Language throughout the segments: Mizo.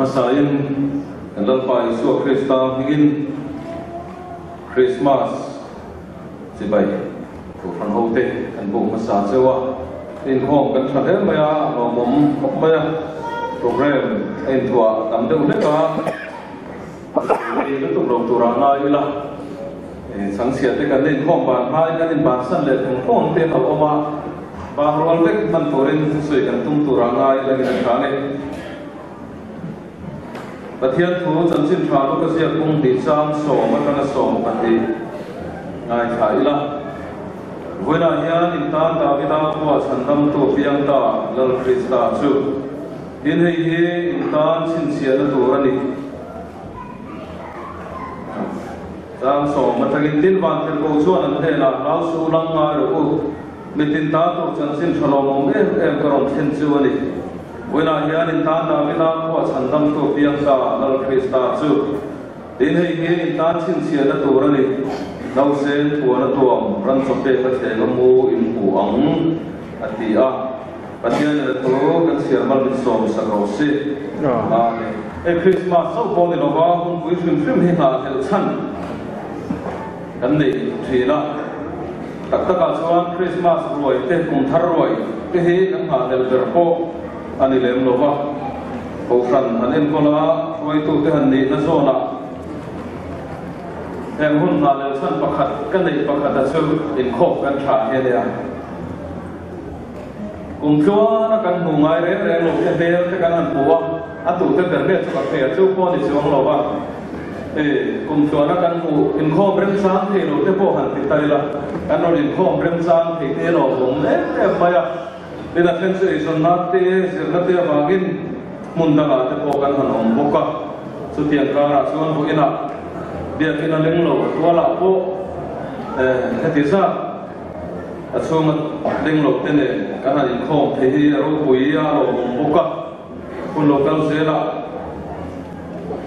Hmasain kan Lalpa Isua Krista hmingin Krismas chibai Kohhran hote kan buk hmasa cheu a, inkhawm kan tha hle mai a, a lawmawm khawp mai a, program a inthuah tam deuh hlek a, Ni lutuk lo turah ngai ila, chhangchhia te kan inkhawm ban hmain kan inbansan leh thung thung te a lo awm a, bang rual vek hman turin thusawi kan tum turah ngai ila ngin a tha ni. Pathian thu chanchin tha luka ziak pung hnih chang sawm atanga 12 ngaithla ila, Vawiinah hian intan Davida khua chhandamtu piang ta Lal Krista chu Tin, hei hi in tan chhinchhiahna tur a ni. Chang 10 atangin tin Vantirhkoh chuan an hnenah, Hlau suh lang ngai rawh u, mitin ta tur chanchin tha lawmawm em em ka rawn thlen chu a ni. Vawiinah hian in tan Davida khua chhandamtu piang ta Lal Krista chu. Tin, hei hi in tan chhinchhiahna tur a ni. Nausen puan a tuam, ran chaw pek a thleng a mu in hmu ang, a ti a. Pathian in a thu kan chhiar mal min sawm sak rawh si. Amen. Hei Christmas chauh pawh ni lova hunpui hrim hrim hi nghahhlelh chhan kan nei thin a. Tak takah chuan Christmas ruai te, kum thar ruai te hi kan nghahhlelh ber pawh a ni lem lova. Kohhran han enkawl a, hruaitute han nihna zawnah heng hun nghahhlelh chhan pakhat ka neih pakhata chu inkhawp kan tha hi a nia. Kum tluana kan hmu ngai reng reng lo te hmel te kan han hmu a, a tute ber nge chu ka hria chu pawh a ni chuang lo va. E, kum tluana kan hmu inkhawm remchang thei lo te pawh han ti ta ila, kan rawn inkhawm remchang thei te erawh awm em em mai a. Tin a then chu eizawnna te, zirna te avangin hmun dangah te pawh kan han awm bawk a. Chutiang karah chuan vawiinah biakin a leng lo tualah pawh e, heti zat. A chhunga ding lo te nen kan han inkhawm thei hi a ropui a lawmawm bawk a, hun lo kal zel a,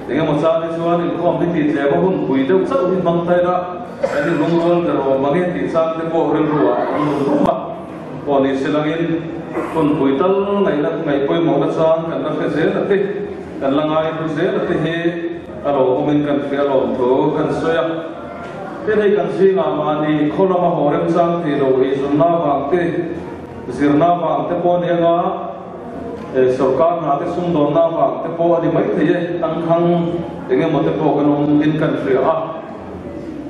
eng emaw chang hi chuan inkhawm hi tih tlem a hun pui deuh chauh hi hmang ta ila kan inlungrual ber awm ang e tih chang te pawh rilru ah a awm rum rum a, pawh ni se langin hun pui tal ngaihna ngaih pawimawhna chang kan la hre zel a te, kan la ngai hlu zel a te hi a lawmawmin kan hria lawm thu kan sawi a. Te hei kan zingah mahni khaw lama haw remchang thei lo eizawnna vang te, zirna vang te pawh a ni anga, sorkar hna te sumdawnna vang te pawh a ni mai thei e, tangkhang eng emaw te pawh kan awm in kan hria a.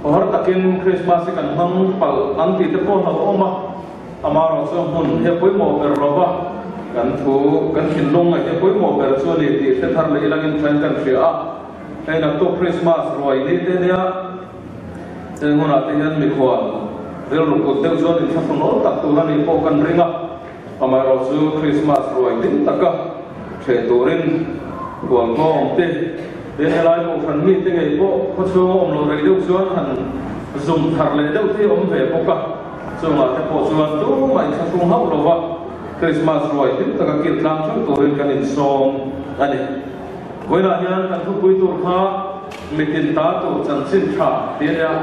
Khawhar takin Krismas hi kan hmang palh ang tih te pawh a lo awm a, amaherawh chuan hmun hi a pawimawh ber lo va, kan thu, kan thinlung ngaih hi a pawimawh ber chu a ni tih hre thar leh ilangin thain kan hria a. Hei naktuk Krismas ruai ni te nia, heng hunah te hian mikhual rilru kut deuh chuan inthlahrun awl tak tur a nih pawh kan ring a, amaherawh chu Krismas ruai hlim taka hreh turin khual nghawng te tin helai kohhran mite ngei pawh khawchhunga awm loh rei deuh chuan han zum thar leh deuh te hi awm ve bawk a, chungah te pawh chuan tumah inthlahrung hauh lova Krismas ruai hlim taka kil tlang theuh turin kan insawm a ni. Vawiinah hian kan thupui tur kha mitin ta tur chanchin tha ti a nia.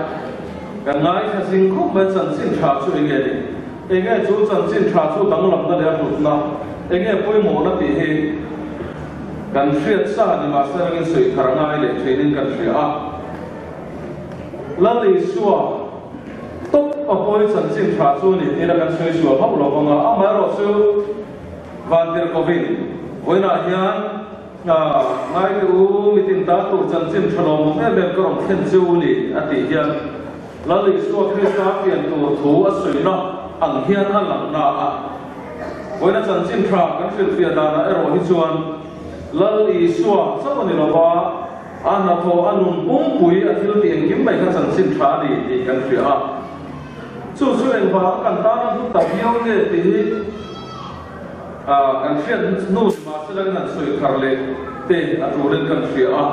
Kan ngaithla zing khawp mai chanchin tha chu enge ni? Enge chu chanchin tha chu danglamna leh a hlutna? Enge pawimawhna tih hi kan hriat sa ni mahse rangin sawi thar ngai leh theinin kan hria a. Lal Isua tawp a pawi chanchin tha chu a ni tih la kan sawi sual hauh lo vang a, amaherawhchu Vantirhkovin vawiinah hian Ngai teh u, mitin ta tur chanchin tha lawmawm em em ka rawn thlen che u ni, a tih hian Lal Isua Krista pian tur thu a sawina ang hian a lang na a. Vawiina chanchin tha kan hrilhfiah danah erawh hi chuan Lal Isua chauh a ni lova, a hnathawh a nun pumpui a thil tih engkim mai kha chanchin tha a ni tih kan hria a. Chu chu engvang kan tana hlu ta viau nge tih hi kan hriat hnu ni mahse langin an sawi thar leh te a turin kan hria a.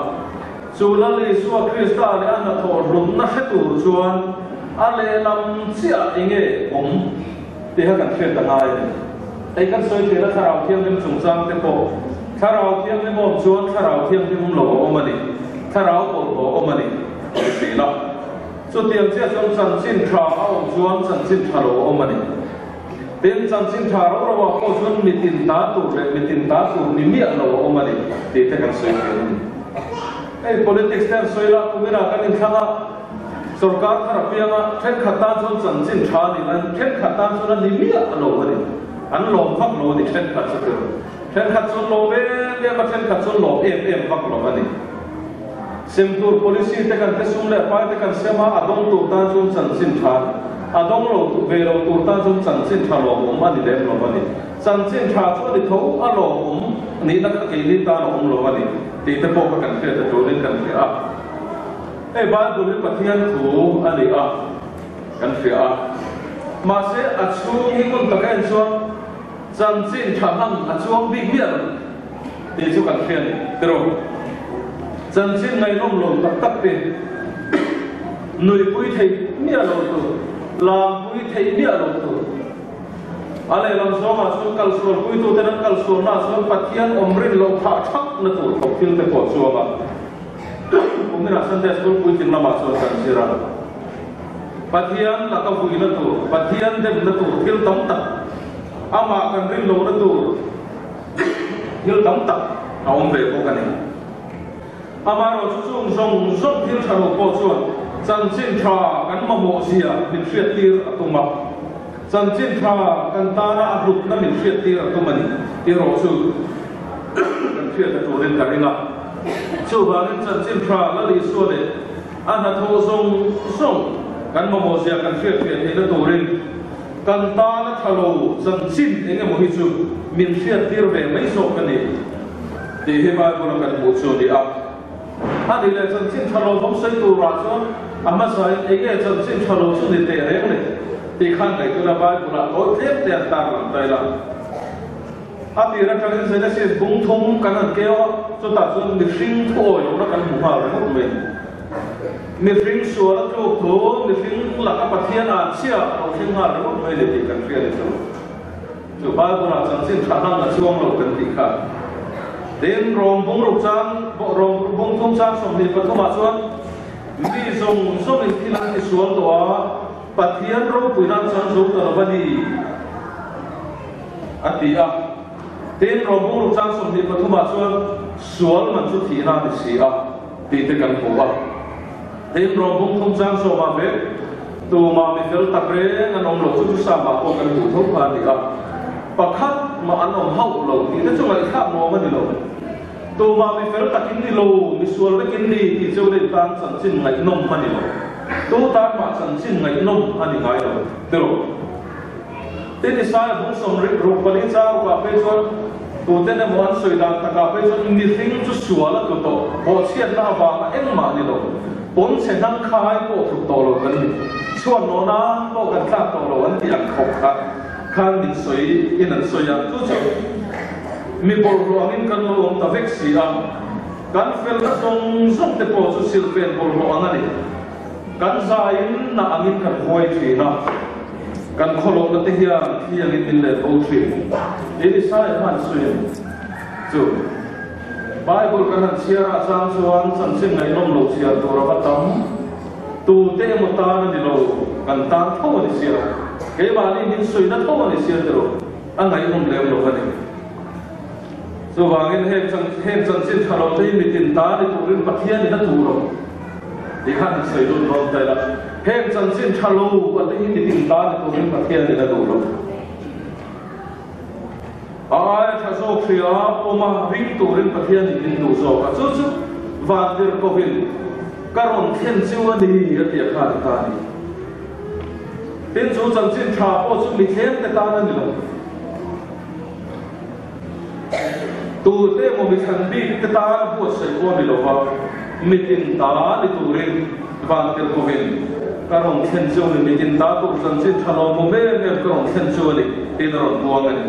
Chu Lal Isua Krista leh a hnathawh hlutna hre tur chuan a lehlam chiah enge awm tih kha kan hriat ta ngai a ni. Hei kan sawi thin a Thlarau Thianghlim chungchang te pawh Thlarau Thianghlim awm chuan Thlarau Thianghlim lo a awm a ni, Thlarau bawlhhlawh a awm a ni tih hrilh a. Chutiang chiah chuan chanchin tha a awm chuan chanchin tha lo a awm a ni. Tin, chanchin tha ro ro ah pawh chuan mitin ta tur leh mitin ta tur ni miah lo a awm a ni tih te kan sawi thin a ni. Hei politics te an sawi la, kumina kan inthlang a, sorkar thar a piang a, thenkhat tan chuan chanchin tha a ni lai, thenkhat tan chuan a ni miah lo a ni. An lawm vak lo a ni thenkhat chu tiro. Thenkhat chuan lawm em em a, thenkhat chuan lawm em em vak lo a ni. Sem tur policy te kan thesum leh pai te kan sem a, a dawng tur tan chuan chanchin tha a ni. A dawng lo ve lo tur tan chuan chanchin tha lawmawm a ni lem lo a ni. Chanchin tha chu a ni tho, a lawmawm nihna kha keini tan a awm lo a ni tih te pawh kha kan hriat a turin kan hria a. Hei Bible hi Pathian thu a ni a, kan hria a. Mahse a chhung hi ngun taka en chuan chanchin tha hlang a chuang bik miah lo tih chu kan hria a ni. Tiraw? Chanchin ngaihnawm lo tak tak te, nuipui theih miah lo tur, lampui theih miah lo tur. A lehlam zawngah chuan kalsualpuituten an kalsualnaah chuan Pathian awm rin loh phah thakna tur khawp thil te pawh a chuang a. Kuminah Sunday School puitling lamah chuan kan zir a. Pathian laka vuina tur, Pathian demna tur thil tam tak, amah kan rin lohna tur thil tam tak a awm ve bawk a ni. Amaherawhchu chung zawng zawng thil tha lo pawh chuan chanchin tha kan mamawh zia min hriattir a tum a, chanchin tha kan tana a hlutna min hriattir a tum a ni tih erawh chu kan hriat a turin ka ring a. Chuvangin chanchin tha Lal Isua leh a hnathawh zawng zawng kan mamawh zia kan hriatfiah theihna turin kan tana tha lo chanchin eng emaw hi chu min hriattir ve mai zawk a ni. Tih hi Bible-a kan hmuh chu a ni a. A nih leh chanchin tha lo bawk sawi turah chuan a hmasain eng nge chanchin tha lo chu ni teh reng le tih khan ngaihtuahna Bible-ah tawi tlem te an tarlang ta ila. A tir atangin Genesis bung thum kan han keu a, chutah chuan mihring thu awi lohna kan hmu nghal ringawt mai. Mihring sual a tluk thu, mihring laka Pathian an chhia a lo thleng nghal ringawt mai le tih kan hria ni chu. Chu Bible-ah chanchin tha hlang a chuang lo kan tih kha. Tin, Rom bung ruk chang, Rom bung thum chang 23 ah chuan, Mi zawng zawngin thil an tisual tawh a, Pathian ropui nan chuan zo ta lo va ni, a ti a. Tin, Rom bung ruk chang 23 ah chuan, Sual man chu thihna a ni si a, tih te kan hmu a. Tin, Rom bung thum chang 10 ah vek, Tumah mi fel tak reng an awm lo chu chu Sama pawh kan hmuh tho kha a ni a, pakhat mah an awm hauh lo tih te chu ngaihthlak nuam a ni lo. Tumah mi fel takin ni lo, mi sual vekin ni tih chu rin tan chanchin ngaihnawm a ni lo. Tu tan mah chanchin ngaihnawm a ni ngai lo tiraw. Tin, Isaia bung 64 chang rukah phei chuan tuten emaw an sawi dan takah phei chuan mihring chu sual a tlu tawh, bawhchhiatna avanga engmah ni lo, pawn chhe hnang khai pawh tluk tawh lo kan ni, chhuan nawhna pawh kan tlak tawh lo an tih ang khawp kha khan min sawi in an sawi a, chu chu mi bawlhhlawh angin kan lo awm ta vek si a, kan felna zawng zawng te pawh chu silhfen bawlhhlawh ang a ni. Kan zaiin na angin kan huai thin a, kan khawlawhna te hian thli angin min let bo thin. Tin, Isaiah khan sawi a ni chu. Bible kan han chhiar ah chang chuan chanchin ngaihnawm lo chhiar tur a va tam. Tute emaw tan a ni lo, kan tan tho a ni sia. Keimahni min sawina tho a ni sia tiraw, a ngaihnawm lem lo a ni. Chuvangin heng chanchin tha lo te hi mitin ta ni turin Pathianin a duh lo. Ti khan han sawi lut dawn ta ila, heng chanchin tha lo a te hi mitin ta ni turin Pathianin a duh lo. A aia tha zawk hria awma ring turin Pathianin min duh zawk a, chu chu vantirhkohin ka rawn thlen chu a ni a ti a khan a ta a ni. Tin, chu chanchin tha pawh chu mithlem te tan a ni lo. Tute emaw mi thlan bik te tan a buatsaih pawh a ni lo va, mitin ta ni turin vantirhkohin ka rawn thlen chu a ni, mitin ta tur chanchin tha lawmawm em em ka rawn thlen chu a ni tiin a rawn puang a ni.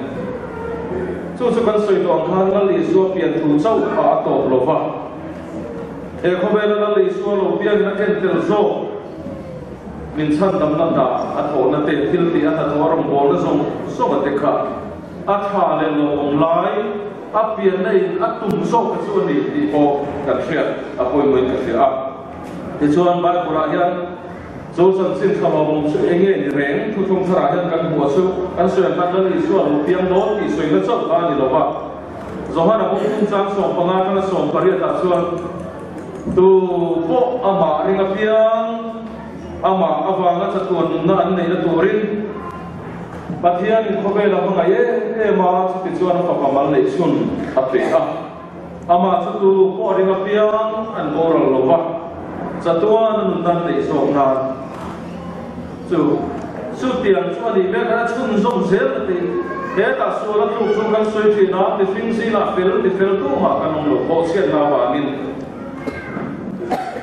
Chu chu kan sawi tawh ang khan Lal Isua pian thu chauh a a tawp lo va, he khawvela Lal Isua lo piangin a ken tel zawk. Min chhandamna hna a thawhna te, thil tih a hnathawh a rawngbawlna zawng zawng a te kha a tha leh lawmawm lai a pianna in a tum zawk te chu a ni tih pawh kan hriat a pawimawhin ka hria a. Tichuan Bible ah hian. Chu chanchin tha lawmawm chu eng nge ni reng? Thuthlung tharah hian kan hmuh a chu kan sawi ang khan Lal Isua lo piang dawn tih sawina chauh kha a ni lo va. Johana bawk chungchang 15 atanga 18 ah chuan tu pawh amah ring apiang amah avanga chatuan nunna an neihna turin Pathianin khawvel a hmangaih em em a, chuti chuan a fapa mal neih chhun a pe a. Amah chu tu pawh ring apiang an boral lo va, chatuan a nunna an neih zawk nan chu chutiang chu a nih mek a chhunzawm zel a ti. Hetah sual a tluk chu kan sawi thin a, mihring zingah fel ti fel tumah kan awm lo, bawhchhiatna avangin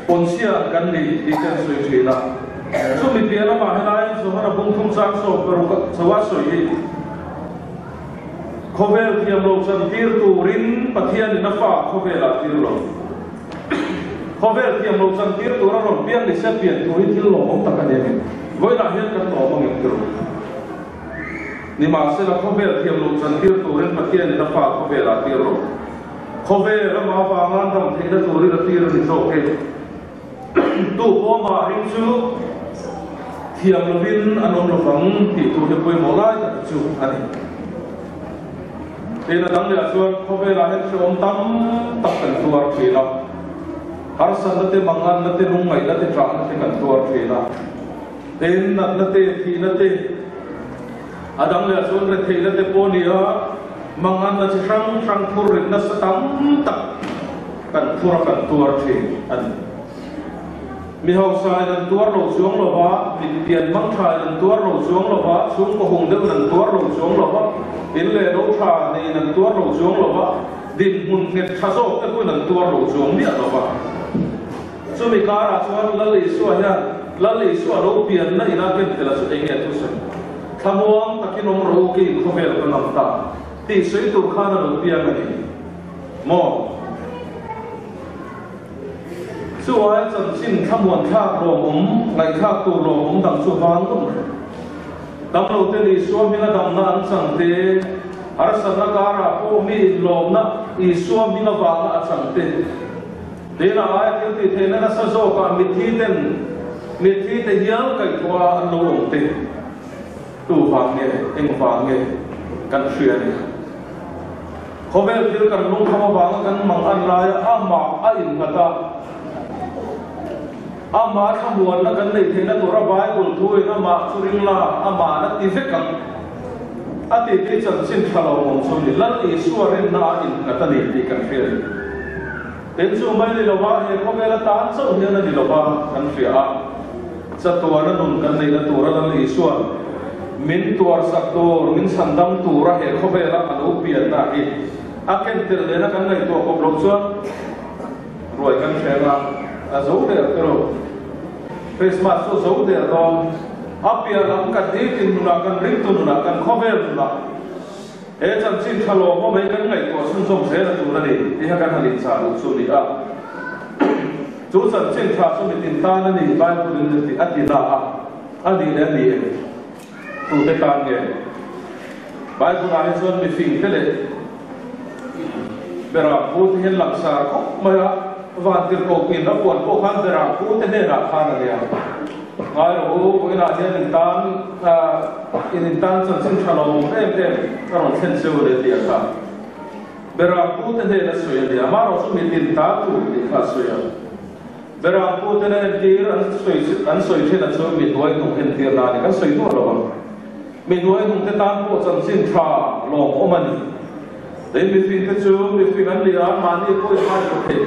pawnchhia kan ni tih kan sawi thin a. Chumi piah lamah helai Johana bung thum chang 16 chauha sawi hi khawvel thiam lo chan tir turin Pathianin a fa khawvelah tir lo. Khawvel thiam lo chan tir tura rawn piang ni se pian tur hi thil lawmawm tak a ni angin vawiinah hian kan lawm angin tir u. Nimahsela khawvel thiam lo chan tir turin Pathianin a fa khawvelah tir lo. Khawvel amah avanga dam theihna turin a tir a ni zawk e. Tu pawmah ring chu thiam lovin an awm lovang tih tur hi pawimawh lai tak chu a ni. Tin, a dang lehah chuan khawvelah hian hrehawm tam tak kan tuar thin a, harsatna te, manganna te, lungngaihna te, ṭahna te kan tuar thin a. Tin, natna te, thihna te, a dang lehah chuan retheihna te pawh a ni a, manganna chi hrang hrang phurrit nasa tam tak kan phur a kan tuar thin a ni. Mi hausain an tuar lo chuang lo va, mit pian mang thain an tuar lo chuang lo va, chhungkaw hung deuhin an tuar lo chuang lo va, in leh lo tha neiin an tuar lo chuang lo va, dinhmun nghet tha zawk te pawhin an tuar lo chuang miah lo va. Chumi karah chuan Lal Isua hian Lal Isua lo pianna ina ken tel a chu eng nge thusawi? Thlamuang takin awm rawh u keiin khawvel ka ngam ta tih sawi tur khan a lo piang a ni maw? Chu aia chanchin thlamuan thlak lawmawm, ngaihthlak tur lawmawm dang chu vang ngawt mai. Damlo ten Isua hminga damna an chang te, harsatna karah pawh mi inlawmna Isua hminga vanga a chang te, Tuna aia thil tih theihna nasa zawkah mitthi ten mitthi te hial kaihthawh a an lo awm te tu vang nge eng vang nge kan hria ni. Khawvel thil kan lungkham avanga kan mang an laia amah a innghat a, amah thlamuanna kan neih theihna tura Bible thuin amah chu ring la, amah na ti vek ang a tih te chanchin tha lo awm chu ni. Lal Isua rinna a innghat a ni tih kan hria ni. Tin chu mai ni lova, he khawvel atan chauh hian a ni lova kan hria a, chatuana nun kan neihna tura Lal Isua'n min tuarsak tur, min chhandam tura he khawvela a lo pianna hi a ken tel nena kan ngaihtuah kawp loh chuan ruai kan hreng a, a zo der te lo. Christmas chu a zo der dawn. A piah lam kan nitin nunah, kan ringtu nunah, kan khawvel nunah, He chanchin tha lawmawm hi kan ngaihtuah chhunzawm zel a tur a ni tih kha kan han inchah duh chu a ni a. Chu chanchin tha chu mitin tan a ni, Bible in a ti a ti na a, a nih leh a ni em? Tute tan nge? Bible ah hi chuan mifing te leh Beram pu te hian langsar khawp mai a, Vantirhkohpin a puan pawh khan Beram pu te hnenah khan a nia. Ngai rawh u, vawiinah hian in tan in in tan chanchin tha lo awm em em a rawn thlen cheu a ni tih a kha. Beram pu te hnen a sawi a nia, amaherawh chu mi tin ta tur tih kha a sawi a. Beram pu te na entir an sawi an sawi thin a chu mi hnuai hnung entir na a ni, kan sawi duah lo ang. Mi hnuai hnung te tan pawh chanchin tha lawm awm a ni. Lei mifing te chu mifing an ni a, mahni pawhin hman lo thei,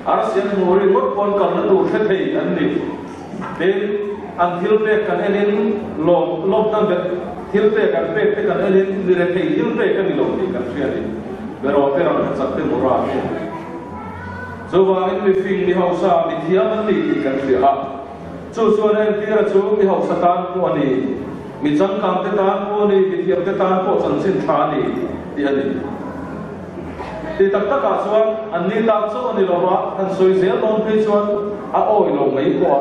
arsi an hmuh ringawt pawn kalna tur hre thei an ni. Tin, an thil pek kan enin lawm lawmna vek thil pek an pek te kan enin mi rethei thil pek a ni lo tih kan hria a ni. Beraw te ram hachak te mura te. Chuvangin mifing, mi hausa, mi thiam an ni tih kan hria a. Chu chuan a entira chu mi hausa tan pawh a ni, mi changkang te tan pawh a ni, mi thiam te tan pawh chanchin tha a ni tih a ni. Ti tak takah chuan an ni tak chauh a ni lo va, han sawi zel dawn phei chuan a awi lo mai pawh a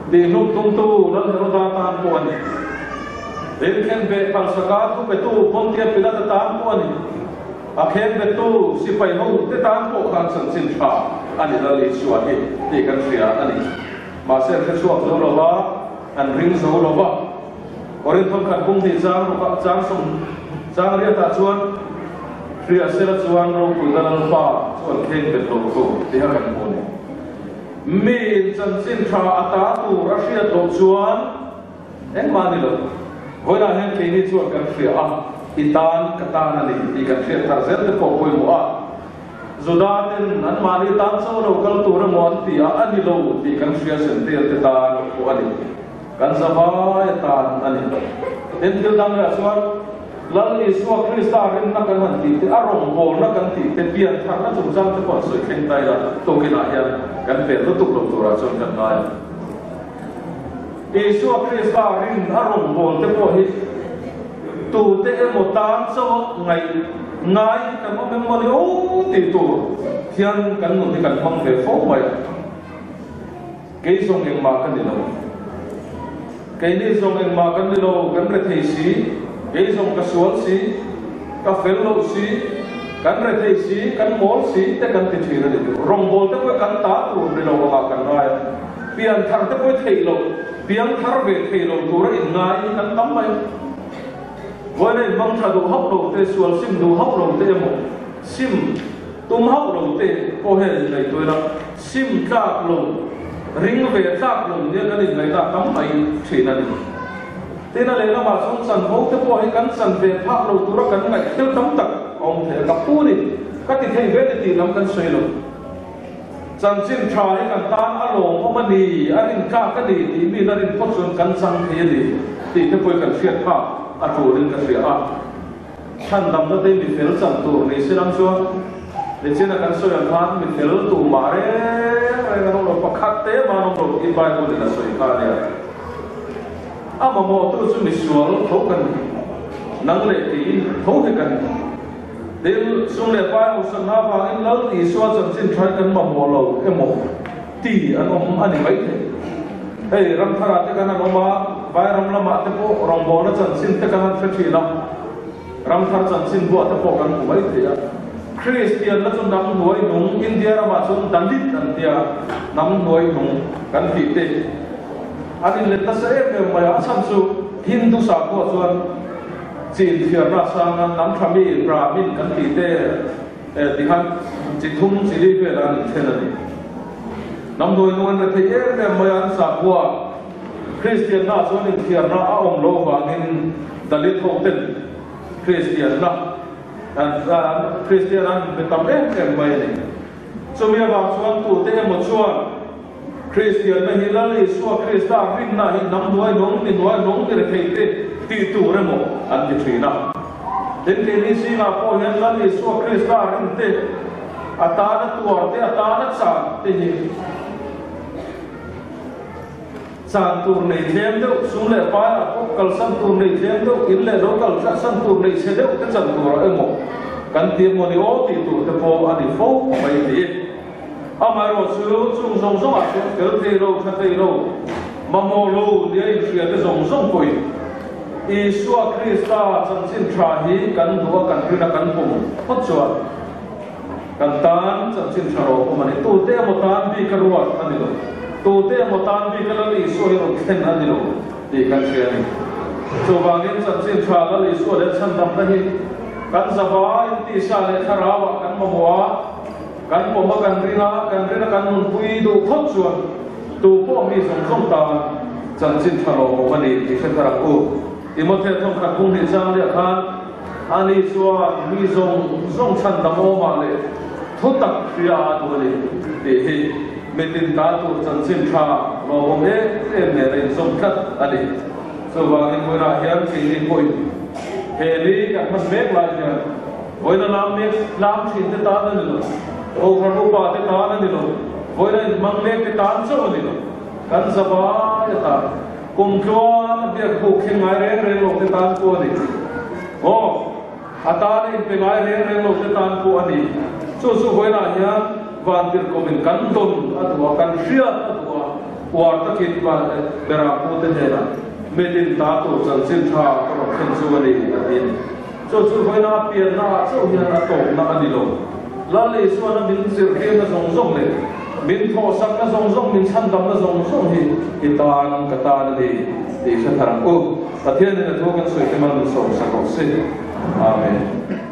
tihhlum tumtu Lal Heroda tan pawh a ni. Tin, khenbeh phalsaka thu petu Pontia Pilata tan pawh a ni. A khenbettu sipai ho te tan pawh khan chanchin tha a ni Lal Isua hi tih kan hria a ni. Mahse an hre chhuak zo lo va. An ring zo lo va. Korinth thawnkhat bung hnih chang rukah chang sawm chang riatah chuan Hriasela chuan ropuina Lalpa chu an kheng bet lo tur tiha kan hmu a ni. Miin chanchin tha a ta tur a hriat loh chuan engmah a ni lo. Vawiinah hian keini chuan kan hria a, i tan ka tan a ni tih kan hriat thar zel te pawh pawimawh a. Juda ten anmahni tan chaw lo kal tur emaw an ti a, a ni lo tih kan hria Zentail te tan pawh a ni. Kan zavai atan a ni. Tin, thil dang leh chuan Lal Isua Krista rinna kan han tih te, a rawngbawlna kan tih te, pian tharna chungchang te pawh an sawi thleng ta ila, tukinah hian kan pel lutuk lo turah chuan kan ngai a. Isua Krista rin a rawngbawlte pawh hi tute emaw tan chaw ngaih ngai hi kan awm em mawni aw tih tur hian kan nun hi kan hmang ve fo mai a. Kei zawng engmah ka ni lo. Keini zawng engmah kan ni lo, kan rethei si, kei zawng ka sual si, ka fel lo si, kan rethei si, kan mawl si te kan ti thin a ni tur. Rawngbâwl te pawh kan ta tur ni lo angah kan ngai a, pian thar te pawh theih lo, piang thar ve thei lo tura inngai hi kan tam mai. Vawiina inhmang tha duh hauh lo te, sual sim duh hauh lo te emaw, sim tum hauh lo te pawh hian inngaihtuah ila, Sim tlak lo, ring ve tlak lo nia kan inngaihna tam mai thin a ni. Tin, a lehlamah chuan chanvo te pawh hi kan chan ve phak lo tura kan ngaih thil tam tak a awm thei a, ka pu ni, ka ti thei ve ni tih lam kan sawi lo. Chanchin tha hi kan tan a lawmawm a ni, a rin tlak a ni tih mi la rin phawt chuan kan chang thei a ni tih te pawh hi kan hriat phak a turin ka hria a. Chhandamna te mi fel chan tur ni se lam chuan nichina kan sawi ang khan mi fel tumah reng reng an awm lo, pakhat te mah an awm lo tih Bible in a sawi kha a nia. A mamawhtu chu misual tho kan ni, nang leh kei tho hi kan ni. Tin, sum leh pai hausanna avangin Lal Isua chanchin tha hi kan mamawh lo emaw ti an awm a ni maithei. Hei Ramthara te kan han awm a, Vairam lamah te pawh rawngbawlna chanchin te kan han hre thin a, Ramthar chanchin buah te pawh kan hmu mai thei a. Kristianna chu hnam hnuai nung, India ramah chuan Dalit an tia, hnam hnuai nung kan tih te an inlet nasa em em mai a, a chhan chu Hindu sakhua chuan chin thiarna sanga hnam tha mi Brahmin kan tih te Tikhan chi thum chi li velah an inthen a ni. Hnam hnuai nung an rethei em em mai a, an sakhua Kristianna chuan inthiarna a awm loh avangin Dalit ho ten Kristianna an Kristian an be tam em em mai a ni. Chumi avang chuan tute emaw chuan Kristianna hi Lal Isua Krista rinna hi hnam hnuai nung, mi hnuai nung ni rethei te tih tur emaw an ti thin a. Tin, keini zingah pawh hian Lal Isua Krista rin te, a tana tuar te, a tana chan te hi chan tur nei tlem deuh, sum leh paiah pawh kalsan tur nei tlem deuh, in leh lo kal san tur nei chhe deuh te chan turah emaw kan ti emaw ni aw tih tur te pawh a ni fo mai a ni. Amaherawh chu chung zawng zawngah chuan fel thei lo, tha thei lo, mamawh lo nia inhria te zawng zawng pawhin Isua Krista chanchin tha hi kan duh a, kan rin a, kan pawm phawt chuan kan tan chanchin tha rawh awm a ni. Tute emaw tan bik a ruat a ni lo, tute emaw tan bik a Lal Isua hi rawn thlen a ni lo tih kan hria a ni. Chuvangin chanchin tha Lal Isua leh chhandamna hi kan zavai tisa leh thlarauah kan mamawh a, Kan pawm a, kan ring a, kan rin a, kan nunpui duh phawt chuan tu pawh mi zawng zawng tan chanchin tha lawmawm a ni tih hre thar ang u. Timothea thawnkhat bung hnih chang liah khan ani chuan mi zawng zawng chhan damawmah leh thu tak hria a duh a ni tih hi mitin ta tur chanchin tha lawmawm em em nen a inzawm tlat a ni. Chuvangin vawiinah hian keini pawhin he ni kan hman mek lai hian Vawiina lam mek lam thin te tan a ni lo, Kohhran upa te tan a ni lo, vawiina inhmang mek te tan chauh a ni lo. Kan zavai atan kum tluan a biak buk thleng ngai reng reng lo te tan pawh a ni. Aw, a tana inpe ngai reng reng lo te tan pawh a ni. Chu chu vawiinah hian vantirhkomin kan dawn a duh a, kan hriat a duh a, uar takin van Berahpu te hnenah mitin ta tur chanchin tha ka rawn thlen chu a ni, a ti a ni. Chu chu vawiina a pianna ah chauh hian a tawpna a ni lo. Lal Isuana min zirtirna zawng zawng leh Min thawhsakna zawng zawng, min chhandamna zawng zawng hi i tan, ka tan a ni tih hre thar ang u. Pathianin a thu kan sawi te mal min sawmsak rawh si. Amen.